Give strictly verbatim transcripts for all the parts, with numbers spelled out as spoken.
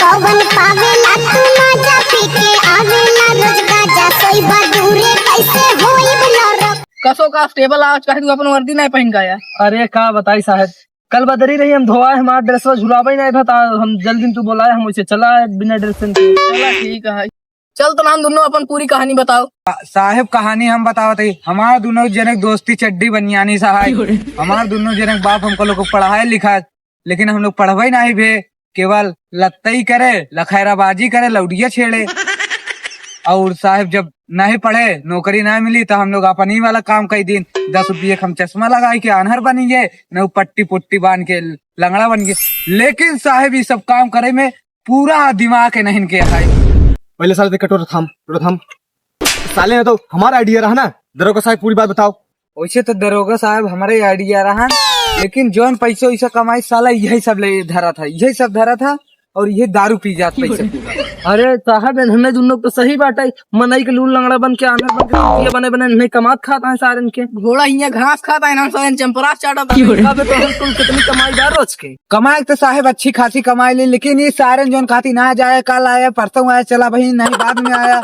कौन पावेला तू मजा, पी के आवेला रोज गाजा, सोइबा दूरे कैसे होइब लड़क। कसो का टेबल आज काहे तू अपन वर्दी नहीं पहन के आया? अरे का बताई साहब, कल बदरी रही, हम धोआए, हमार ड्रेसवा झुलावे नहीं भा, ता हम जल्दी तू बोलाए, हम वैसे चला आए बिना ड्रेस पहन के। चला ठीक है, चल तो हम दोनों अपन पूरी कहानी बताओ। साहेब कहानी हम बतावत हई, हमार दोनों जनक दोस्ती चड्डी बनियानी सा है। हमार दोनों जनक बाप हमको लोग को पढ़ाए लिखाए, लेकिन हम लोग पढ़बे नहीं भे, केवल लत्तई करे, लखैराबाजी करे, लौडिया छेड़े। और साहेब जब नहीं पढ़े, नौकरी नहीं मिली, तो हम लोग अपन ही वाला काम कई दिन, दस रुपये के हम चश्मा लगाई के आन्हर बनी गए, न पट्टी पुट्टी बांध के लंगड़ा बन गए। लेकिन साहेब ये सब काम करे में पूरा दिमाग के नहीं के है। पहले साले ते कटोरा थाम, कटोरा थाम। साले ने तो हमारा आइडिया रहा ना, दरोगा साहब पूरी बात बताओ। वैसे तो दरोगा साहब हमारे आइडिया रहा, लेकिन जौन पैसो वैसा कमाई साला यही सब ले धरा था, यही सब धरा था और ये दारू पी जात पैसे पूरा। अरे साहब, इन्हने दोनों तो सही बात है, मनई के लूल लंगड़ा बन के, आन्हर बन के, कुतिया बने बने इन्हें कमात खात हैं सारन के। घोड़ा हियाँ घास खात है, इन्हन सारन चंपरास चाटत है। अबे तो हम कुल कितनी कमाई बा रोज के? कमाई तो साहेब अच्छी खासी कमाई ली, लेकिन ये सारन जौन खाती ना जाए, कल आया, परसों आया, चला भाई नहीं बाद में आया,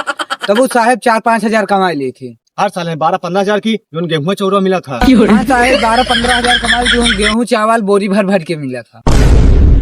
तब वो साहेब चार पाँच हजार कमाई ली थी। हर साल है बारह पन्द्रह हजार की, जौन गेहूं चौरा मिला था। हाँ साहेब, बारह पन्द्रह हजार कमाई, जौन गेहूं चावल बोरी भर भर के मिला था।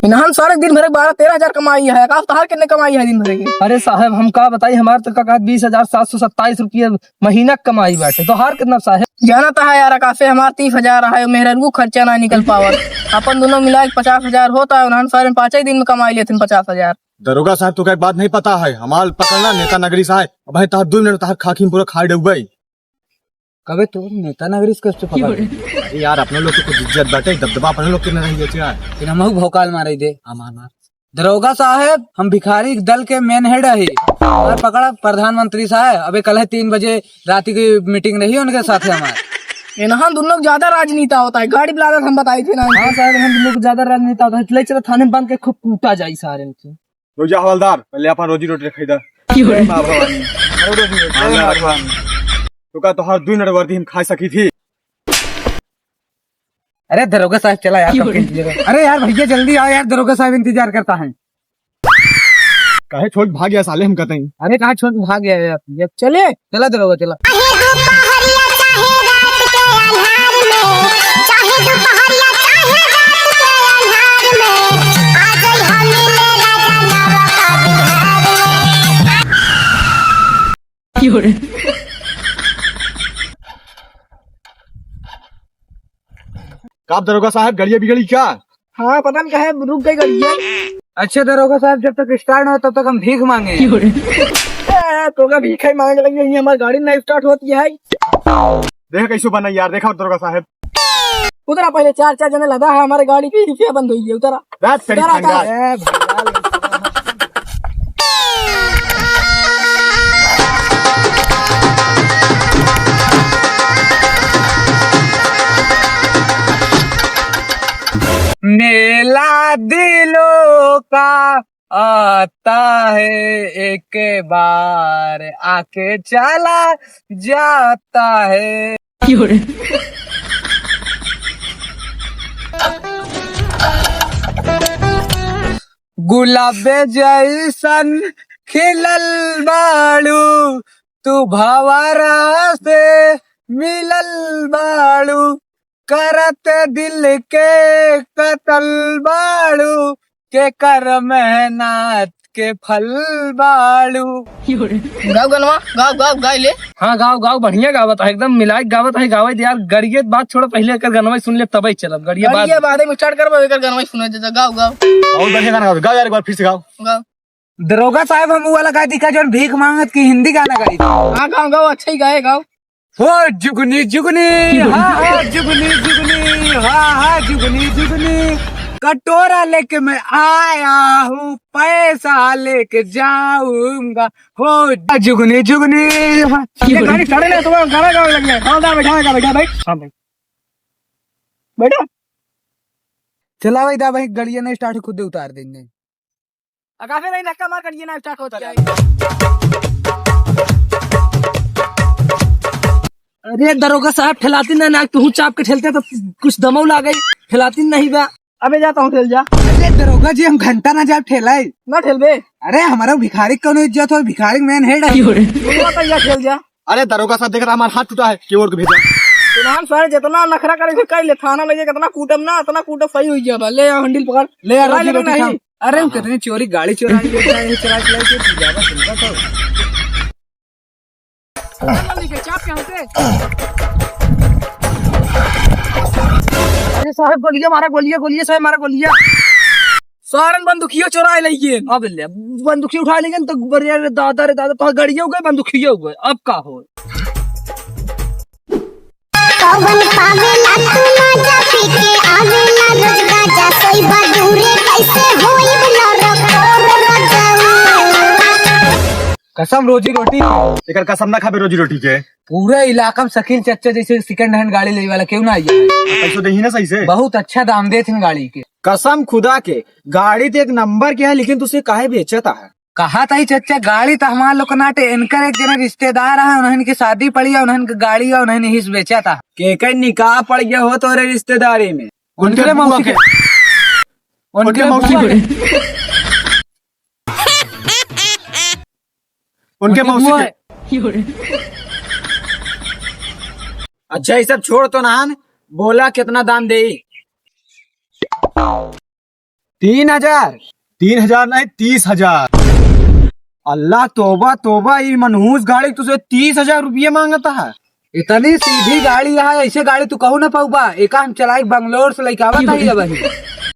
इन्हन सारे दिन भर बारह तेरह हजार कमाई है, आकाश तोहार कितने कमाई है दिन भर के? अरे साहेब, हम का बताई, हमार तो का कहत बीस हजार सात सौ सत्ताईस रुपये महीना कमाई बाटे, तोहार कितना साहेब? जाना तो है यार आकाशे, हमार तीस हजार है, मेहररू खर्चा ना निकल पावत। अपन दोनों मिला के पचास हजार होता है, उन्हन सारे पाँच ही दिन में कमाई लेते हैं पचास हजार। दरोगा साहब, तुका एक बात नहीं पता है, हमार पकड़ना नेता नगरी से है। अब है तहार दो मिनट, तहार खाकी में पूरा खाई डूबे। कबे तू नेता नगरी से कैसे पकड़? अरे यार, अपने लोग के कुछ इज्जत बाटे, दबदबा अपने लोग के न रही बेचे है। फिर हमहू भौकाल मारे दे। हाँ, मार, मार। दरोगा साहब, हम भिखारी दल के मेन हेड है। और पकड़ा प्रधानमंत्री साहब, अबे कल है तीन बजे रात की मीटिंग रही उनके साथ हमारे। इन्हन दोनों को ज्यादा राजनीता होता है, गाड़ी बुला दे, हम बताई थे ना। हाँ साहब, इन्हन दोनों को ज्यादा राजनीता होता है, ले चला थाने में बांध के खूब कूटा जाई सारे इनके। रुक जा हवलदार, पहले अपन रोजी रोटी खाई दा। क्यों रे? माँ भवानी। अरे रोजी रोटी, हाँ, माँ भवानी। तो का तोहार दो मिनट वर्दी हम खा सकी थी? अरे दरोगा साहब चला यार, क्यों सबके रे? इंतजार है। अरे यार भैया जल्दी आओ यार, दरोगा साहब इंतजार करता है। काहे छोड़ भाग गया साले हम कहते हैं। अरे कहाँ छोड़ भाग गया यार, ये चले, चला दरोगा चला। चाहे दोपहरिया चाहे रात के अन्हार में, चाहे दोपहरिया चाहे रात के अन्हार में, आ जाई हम मिले राजा नवा का बिहार में। का दरोगा साहब, गड़िया बिगड़ी क्या? हाँ, पता नहीं काहे रुक गई गड़िया। अच्छा दरोगा साहब, जब तक स्टार्ट ना हो तब तक हम भीख मांगे। ए, तो का भीख ही मांगे लगे, ये हमारी गाड़ी नहीं स्टार्ट होती है। देख कैसे बना यार, देखा दरोगा साहब। उतरा पहले, चार चार जने लदा है हमारे गाड़ी की, रुपया बंद हुई है, उतरा। रात तेरी उतरा फंगा। का? ए, भैया, मेला दिलों का आता है, एक बार आके चला जाता है। गुलाब जैसन खिलल बाड़ू, तू भंवरा से मिलल बाड़ू, करत दिल के कतल बाड़ू, केकर मेहनत के फल बाड़ू। गाओ गनवा, गाओ, गाओ, गाई ले। हाँ, गाओ, गाओ, बढ़िया गावत है, एकदम मिलाए गावत है, गावे दे यार, गड़िये बात छोड़ो, पहले एकर गनवा सुन ले, तबे चलब, गड़िये बात। गड़िये बादे में स्टार्ट करबो, एकर गनवा सुने दे, गाओ, गाओ। बहुत बढ़िया गाना गाओ, गाओ यार, एक बार फिर से गाओ। गाओ। दरोगा साहब, हम वो वाला गाय दिखा, जौन भीख मांगत की हिंदी गाना गाई। हाँ, गाओ, गाओ, अच्छा ही गाए, गाओ। हो जुगनी जुगनी, हाँ, हाँ, जुगनी जुगनी, हाँ, हाँ, जुगनी जुगनी, कटोरा लेके मैं आया हूँ, पैसा लेके जाऊंगा। हो जुगनी जुगनी, हाँ। ये गाड़ी सड़े ना, तुम्हारा गाना गावे लग गया। हाँ, बैठा, बैठा, बैठा, बैठ। हाँ, बैठ। बैठा। चला भाई, दा भाई, गड़िया नहीं स्टार्ट, खुद ही उतार देंगे। अगाफे नहीं धक्का मार कर ये ना स्टार्ट होता है। अरे दरोगा साहब, ठेलाती ना, ना तू चाप के ठेलते तो कुछ दमऊ लागे, ठेलाती नहीं बा। अबे जा तू ठेल जा। अरे दरोगा जी, हम घंटा ना जाब ठेलाई। ना ठेलबे? अरे, हमारा भिखारी क कौनो इज्जत हो, भिखारी क main head है। क्यों रे? तू तो या ठेल जा। अरे, दरोगा साहब, देख रहा, हमारा हाथ टूटा है, केवल को भेजा। तो नाम सारे जितना नखरा करे थे, कर ले, थाना ले जाके इतना कूटब ना, इतना कूटब सही हुई जाबा। ले यार, handle पकड़। ले यार, चला रोजी ले रोटी नहीं। खा। अरे, हाँ, वो हाँ। कितने चोरी गाड़ी चोरा के ले जाए, चला चला के पी जाबा, सुनता तो। अरे साहब, गोलियां मारा, गोलियां, गोलियां, साहब, मारा गोलियां। सारन बंदूकियो चोराए लइगे। अब ले, बंदूकियो उठाए लइगे तो, अरे, अरे, दादा रे दादा, तो गाड़ियों गए, बंदूकियो गए, अब का हो? कवन पावेला तू मजा, पी के आवेला रोज गाजा, सोई बदूरे कैसे होई बिना रखोर रजाऊ। कसम रोजी रोटी। एकर कसम ना खाबे रोजी रोटी के। पूरे इलाका में शकील चच्चा जैसे second hand गाड़ी लेवे वाला केहू ना आई है। पैसो देही ना सही से। बहुत अच्छा दाम देत हैं गाड़ी के। कसम खुदा के, गाड़ी तो एक नंबर के है, लेकिन तुसे काहे बेचत है? कहा था ही चच्चा, गाड़ी तो हमार लोग के नाटे, इनकर एक जना रिश्तेदार है, उन्हन की शादी पड़ी है, उन्हन की गाड़ी है, उन्हन ही से बेचा था। के कहीं निकाह पड़ गया हो तोरे रिश्तेदारी में? उनके उनके मौसी मौसी के। के। उनके उनके मौसी मौसी के। के। उनके उनके मौसी बुआ के। है। अच्छा, ये सब छोड़ तो नान, बोला कितना दाम दे? तीन हजार। तीन हजार नहीं, तीस हजार। अल्लाह, तोबा, तोबा, ये मनहूस गाड़ी तुसे तीस हजार रुपये मांगता है। इतनी सीधी गाड़ी है, ऐसे गाड़ी तू कहू ना पाऊबा। एका हम चलाई बंगलोर से लेके आवत ही अबही।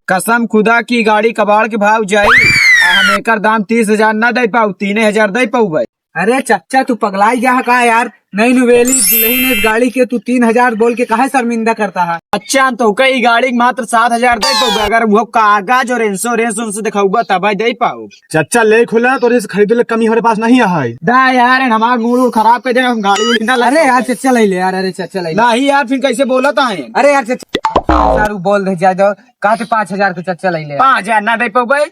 कसम खुदा की गाड़ी कबाड़ के भाव जाई, आ हम एकर दाम तीस हजार ना दे पाऊ, तीन हजार दे पाऊ भाई। अरे चच्चा, तू पगलाई गया है का यार? नई नवेली दुल्हन इस गाड़ी के तू तीन हजार बोल के काहे शर्मिंदा करता है? अच्छा, हम तो कई गाड़ी के मात्र सात हजार दे पाऊ, अगर वो कागज और इंश्योरेंस उनसे दिखाऊबा तब दे पाऊ। चच्चा, ले खुला, तोरे से खरीदे ले कमी हमरे पास नहीं है। दा यार, हमार मूड उड खराब कर दे, हम गाड़ी उड़ी ना ले अरे यार, पाऊ। चच्चा ले ले यार, अरे चच्चा ले ले। नहीं यार, फिर कैसे बोलत है? अरे यार चच्चा, सारू बोल दे, जा जाओ, कहते पाँच हजार के चच्चा ले ले। पाँच हजार ना दे पाऊ भाई,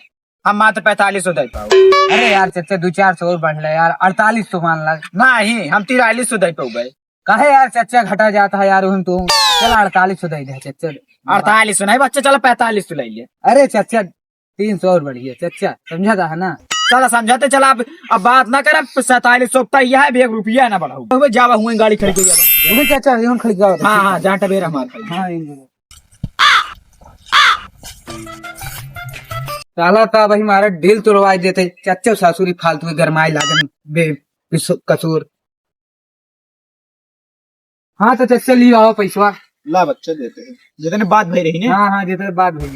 हम मात्र पैंतालीस सौ दे पाऊ। अरे यार चच्चा, दो चार सौ और बढ़ ले यार, अड़तालीस सौ मान ला। नहीं, हम तिरालीस सौ दे पाऊ भाई। काहे यार चच्चा, घटा जाता है यार, उहन तू। चल अड़तालीस सौ दे दे चच्चा। अड़तालीस सौ नहीं बच्चा, चलो पैंतालीस सौ ले ले। अरे चच्चा, तीन सौ और बढ़िया चच्चा, समझा था है ना? चला समझाते चला, अब, अब बात ना कर, अब सैंतालीस सौ तय है, अब एक रुपया ना बढ़ाऊ। अब जावा हुए गाड़ी खड़ी कर जावा। उहन चच्चा, उहन खड़ी जावा। हाँ, हाँ, जान टबेर हमार खड़ी। हाँ, इन दोनों। साला का भाई हमारा दिल तोड़वाई देते, चच्चा सासुरी फालतू के गरमाए लागन बे कसूर। हाँ, तो चच्चा, लियो आओ पैसवा। ला बच्चा, देते हैं। जितने बात भई रही ने। हाँ, हाँ, जितने बात भई।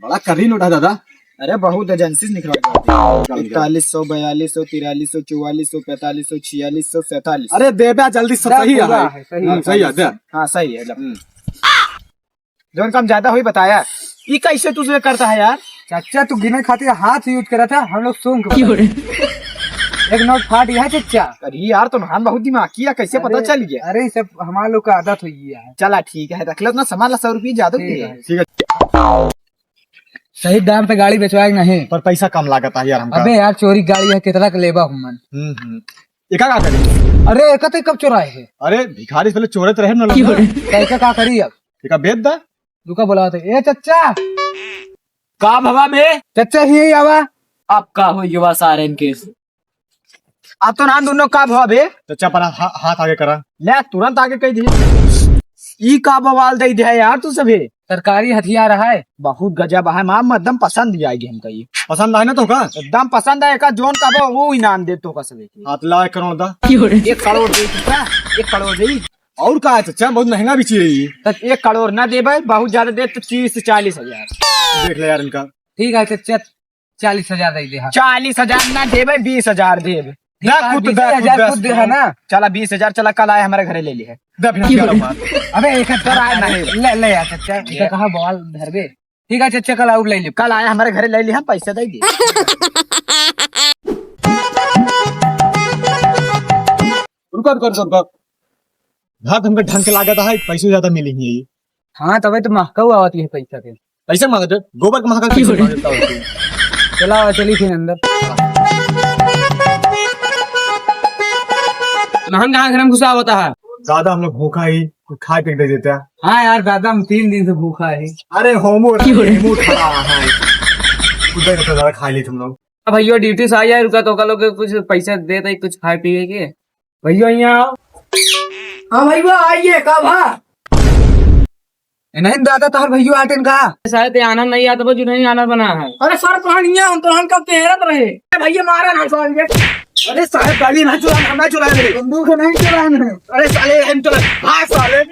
बड़ा करीन उठा दादा। अरे, बहुत एजेंसी से निकलवा के आते हैं। इकतालीस सौ, बयालीस सौ, तिरालीस सौ, चौवालीस सौ, पैंतालीस सौ, छियालीस सौ, सैंतालीस सौ। अरे, देबे जल्दी से, सही है पूरा भाई। है, सही हाँ, है। सही है, दे। हाँ, सही है, लो। हम्म। जौन काम ज्यादा होई बताया। ई कैसे तुझे करता है यार? चाचा, तू गिने खातिर हाथ use करा था, हम लोग सूंघ के क्यों बताई। रे? एक नोट फाट गया है चाचा। अरे यार, तो नहान बहुत दिमाग किया, कैसे पता अरे, चल गया? अरे, ये सब हमारे लोग का आदत हुई है। चला ठीक है, रख लो ना सामान ला, सौ रुपये ज्यादा ठीक दिए। है। ठीक है। सही दाम पे गाड़ी बेचवाए के नहीं। पर पैसा कम लागत है यार हमका। अबे यार, चोरी गाड़ी है, कितना के लेबा हमन? हम्म, हम्म। एका का करी? अरे, एका तो कब चोराए है? अरे, भिखारी से पहले चोरे तो रहे ना लोग। तो एका का करी अब? एका बेच दा। रुका, बुलावत है। ए चच्चा। का भवा बे? चच्चा, ही आवा। अब का हो युवा सारेन के? आ तो ना दोनों का भवा बे? चच्चा, पर हा-, हाथ आगे करा। ले, तुरंत आगे कह दिए। ई का बवाल दे दिया यार तू सभी? सरकारी हथियार है। बहुत गजब है, माम एकदम पसंद भी आएगी हमका ये। पसंद आए ना तो का? एकदम पसंद आए का, जोन का बा, वो इनाम दे तो का सभी। हाथ ला, एक करोड़ दा। एक करोड़ दे तू का? एक करोड़ दे। और का है चच्चा, बहुत महंगा भी चाहिए ये। तो एक करोड़ ना देबे, बहुत ज्यादा दे तो तीस से चालीस हजार। देख ले यार इनका। ठीक है चच्चा, चालीस हजार दे दे, हाँ। चालीस हजार ना देबे, बीस हजार देबे। ठीक है, दे कुछ, बीस हजार दे कुछ कुछ दे, है ना? चला बीस हजार, चला कल आए हमारे घरे ले लिए। दे फिर क्या बात? अबे एक हजार आए नहीं। ले, ले यार चच्चा, ठीक है। कहाँ बवाल धरबे? ठीक है चच्चा, कल आउर ले ले। कल आए हमारे घरे ले लिए, हम पैसे दे दिए। रुको, रुको, रुको, रुको। भात हमका ढंग के लागत है, पैसे ज्यादा मिली ही। हाँ, तबे तो महका हुआ होती है पैसा के। पैसा मांगत है, गोबर के महका कैसे मांगत है? चला, चली फिर अंदर। नहन कहाँ घर में घुसा होता है? दादा, हम लोग भूखा ही, कुछ खाए पी के दे देता। हाँ यार दादा, हम तीन दिन से भूखा है। अरे होमो, होमो खड़ा है। उधर तो जरा खा ली तुम लोग। अब भैया ड्यूटी से आया है, रुका तो का लोग कुछ पैसा दे दे, कुछ खाए पिए के। भैया यहाँ आओ। हाँ भैया आइए, का भा? ए, नहीं दादा, तोहर भैया आटेन का? सारे ते आनंद नहीं आता, वो जो नहीं आनंद बना है। अरे सर, तोहन यहाँ हम तोहन कब तेरत रहे। अरे भैया मारा ना साले। अरे साहब, गाड़ी ना चुरा, हम ना चुरा रहे। बंदूक नहीं चुरा रहे। अरे साले, हम चुरा, भाग साले।